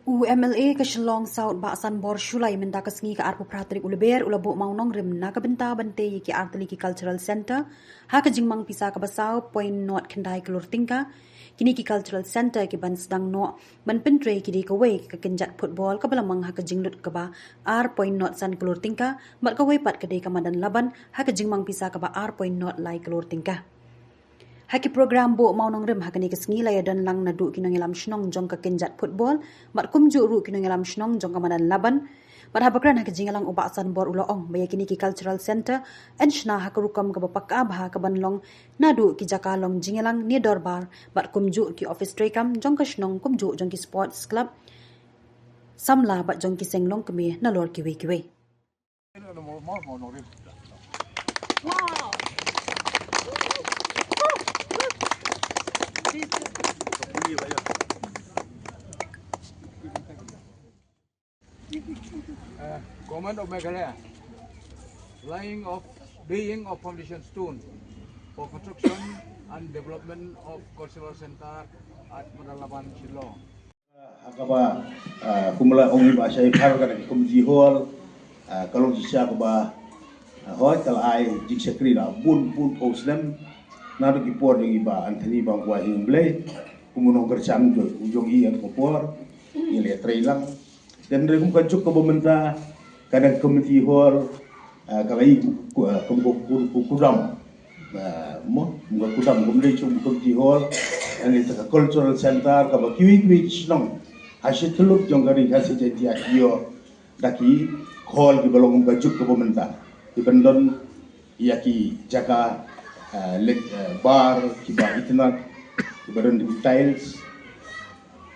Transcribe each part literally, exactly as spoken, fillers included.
U M L A ka Shillong South Bah Sanbor Shullai mynta ka sngi ka arphew phra tarik u Lber u la buh mawnongrim na ka bynta ban tei ïa ki artylli ki cultural centre ha ka jingmang pisa kaba saw point nod khyndai klur tyngka. Kine ki cultural centre ki ban sdang noh ban pyntrei ki dei kawei ka kynjat football kaba la mang ha ka jinglut kaba ar point nod san klur tyngka, bad kawei pat ka dei ka madan Laban ha ka jingmang pisa kaba ar point nod lai klur tyngka. Ha ki program buh mawnongrim ha kane ka sngi la ïadon lang naduh ki nongïalam shnong jong ka kynjat football bad kumjuh ruh ki nongïalam shnong jong ka madan Laban. Bad haba kren ha ka jingïalang u Bah Sanbor u la ong ba ïa kine ki cultural centre yn shna ha ka rukom kaba paka bha kaban long naduh ki jaka long jingïalang ne dorbar bad kumjuh ki office treikam jong ka shnong kumjuh jong ki sports club samla bad jong ki seng longkmie nalor kiwei kiwei. Uh, Government of Meghalaya, laying of, laying of foundation stone for construction and development of cultural center at Madan Laban, Shillong. Ha kaba, ah, kumba la ong i Bah Shaifar, kane ka community hall, ah, ka long shisha kaba, ah, hooid ka la ai jingshakri la bun bun phew snem. Naduh ki por jong i Bah Anthony Bangkua Hing Blei kum u nongkyrshan jong, jong i ha ka por ngi la trei lang. Hynrei kum ka juk kaba mynta, kane ka community hall, ah, ka la i ku, ku, ah, kum ka ku, ku, kudam. Ah, mo, kum ka kudam, kum dei shu community hall. Kane ka cultural center kaba kiwei kiwei ki shnong ha shi tylli jong ka ri Khasi Jaiñtia ki ïoh da ki hall kiba long kum ka juk kaba mynta, kiban don ïa ki jaka, ah, lek, ah, bar kiba itynnad, kiba don ki tiles,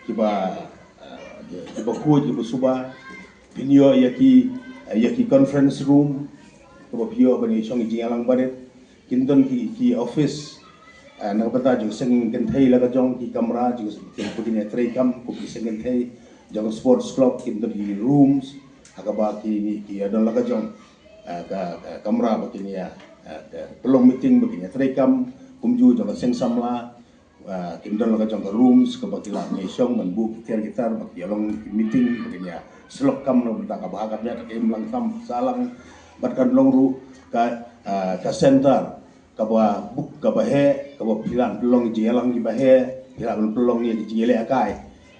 kiba, ah, kiba khuid, kiba suba. Phin ïoh ïa ki, ah, ïa ki conference room kaba phi ïoh ban ïashong ïa ki jingïalang barit. Kin don ki, ki office, ah, na ka bynta jong seng kynthei la ka jong, ki kamra jong ki, ki kin ïatrei kam kum ki seng kynthei, jong sports club kin don ki rooms ha kaba ki, ki ïadon la ka jong, ah, ka, ka kamra ba kin ïa, ah, ka pynlong meeting, ba kin ïatrei kam, kumjuh jong ka seng samla, ah, kin don la ka jong ka rooms kaba ki lah ban ïashong ban buh ki tiar ki tar ba ki ïalong ki meeting, ba kin ïasyllok kam na ka bynta kaba ha ka miat ka imlang kam sahlang. Bad kan long ruh ka, ah, ka center kaba buk, kaba heh, kaba phi lah ban pynlong ki jingïalang kiba heh, phi lah ban pynlong ïa ki jingïalehkai.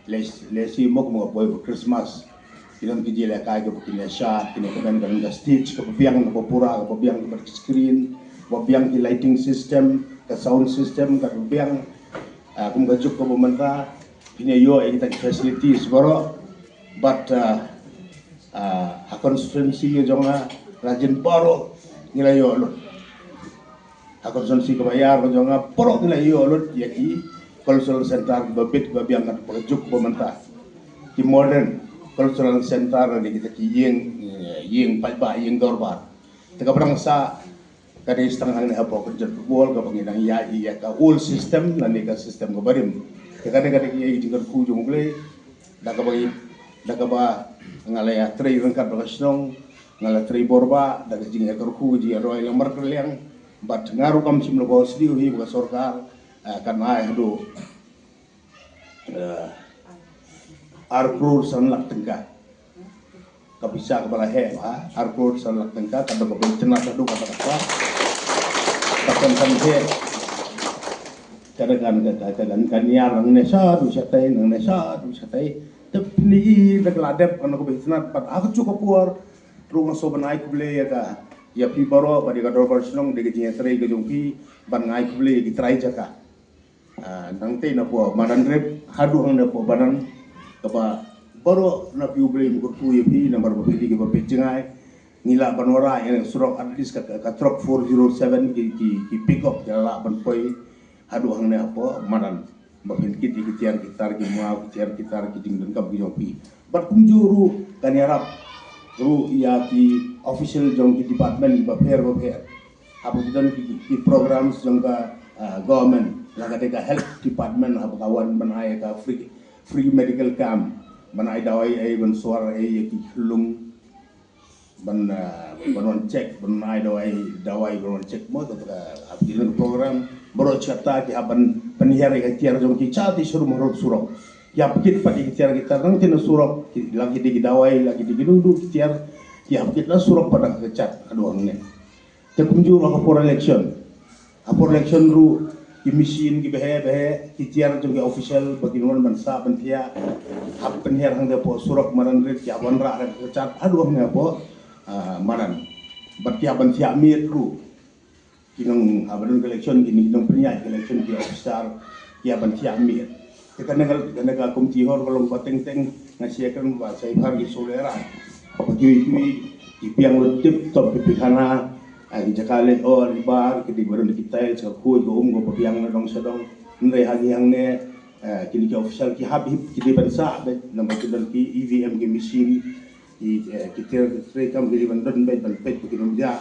Lehse, lehse mo kum ka poi ba Christmas, ki don ki jingïalehkai kaba kin ïashad, kin ïakmen, ka don ka stage kaba biang, kaba pura, kaba biang, kaba screen, kaba biang, ki lighting system, ka sound system kaba biang. Ah, kum ka juk kaba mynta phin ïoh ïa kita ki facilities baroh. Bad, ah, ah, ha constituency ka jong nga, la jin baroh ngi la ïoh lut. Ha constituency kaba ïar ka jong nga, baroh ngi la ïoh lut ïa ki cultural center kiba bit, kiba biang, kaba juk, kaba mynta. Ki modern cultural center, lane kita ki ïing, eh, ïing paidbah, ïing dorbar. Te kaba dang sah, ka dei tang hangne hapoh ka kynjat football kaba ngi dang ïaid ïa ka old system lane ka system kaba rim. Te ka dei, ka dei ïa ka jingkyrkhu jong U Blei, da kaba ngi, da kaba nga la ïatrei ryngkat bad ka shnong, nga la trei bor bha da ka jingïakyrkhu, ka jingïaduwai lang markylliang. Bad nga ruh kam shym la bor sdie hi ba ka sorkar, eh, kan ai haduh, eh, ar klur san lak tyngka. Ka pisa kaba la heh, ha, ar klur san lak tyngka, ka dei kaba itynnad haduh katta katta. Ka kan kan heh. Ka dei kan, ka, ka, ka kan, kan ïar nangne shaduh shatei, nangne shaduh shatei. Te pynban da ka la dep, kan kaba itynnad, bad ha kajuh ka por ruh nga sngewbha ban ai khublei ïa ka, ïa phi baroh, bad ïa ka dorbar shnong, da ka jingïatrei ka jong phi, bad nga ai khublei ïa ki trai jaka. Ah, nangtei napoh Madan Rep haduh hangne hapoh Banan, kaba baroh na phi U Blei un kyrkhu ïa phi, namar ba phi dei kiba peit jngai. Ngi lah ban wanrah ïa ka surok, at least ka, ka, ka trok four zero seven, ki, ki, ki pickup ki lah ban poi haduh hangne hapoh Madan, ba phin kit ïa ki tiar ki tar, ki maw, ki tiar ki tar, ki jingdonkam ki jong phi. Bad kumjuh ruh kan ïarap ruh ïa ki official jong ki department bapher bapher. Haba ki don ki, ki programs jong ka, ah, government, la ka dei ka health department, haba ka wan ban ai ka free, free medical camp, ban ai dawai, ai ban swar, ai ïa ki khyllung, ban, ah, ban wan check, ban ai dawai, dawai ban wan check mo, kata ka, haba ki don program baroh shi katta ki hap ban pynhiar ïa ka tiar jong ki sha ki shrum harud surok. Ki hap kit pat ïa ki tiar ki tar nang kine surok, ki la ki dei ki dawai, la ki dei ki dungduh ki tiar, ki hap kit la surok pat da ka kjat haduh hangne. Te kumjuh ruh ha ka por election. Ha por election ruh ki machine ki bahe bahe, ki tiar jong ki official ba kin wan ban sah ban thiah, hap pynhiar hangne hapoh surok Madan Rit, ki hap wanrah da ka kjat haduh hangne hapoh, ah, Madan. Bad ki hap ban thiah miet ruh. Ki nong, ah, ba don ka election, ki nong pynïaid ka election, ki officer, ki hap ban thiah miet. Te kane ka, kane ka committee hall ka long ba teng teng, nga share kren ba shai phar ki solar. Ba kiwei kiwei ki biang lut tip top ki pikhana, ah, ki jaka leit or, ki bar, ki dei ba don ki tiles, ka khuid, ka um, ka ba biang na dong sha dong. Hynrei ha ki hangne, eh, kine ki official ki hap hip, ki dei ban sah beit, namar ki don ki E V M ki machine, ki, eh, ki tiar ki treikam ki dei ban don beit ban peit ba kin ym jah.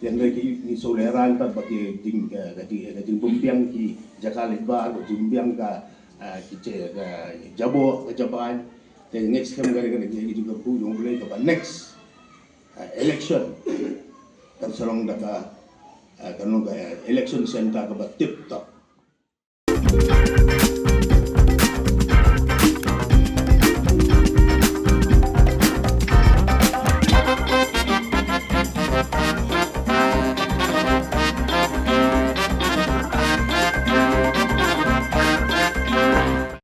Hynrei ki, ki solar pat ba ki jing, eh, ka jing, eh, ka jingbymbiang ki jaka leit bar, ka jingbiang ka, eh, ki che, ka jaboh, ka jabieng. Te ngeit skhem ka dei ka dei ka jingkyrkhu jong U Blei kaba next, eh, election kan sa long da ka, eh, kan long ka, eh, election centre kaba tip top.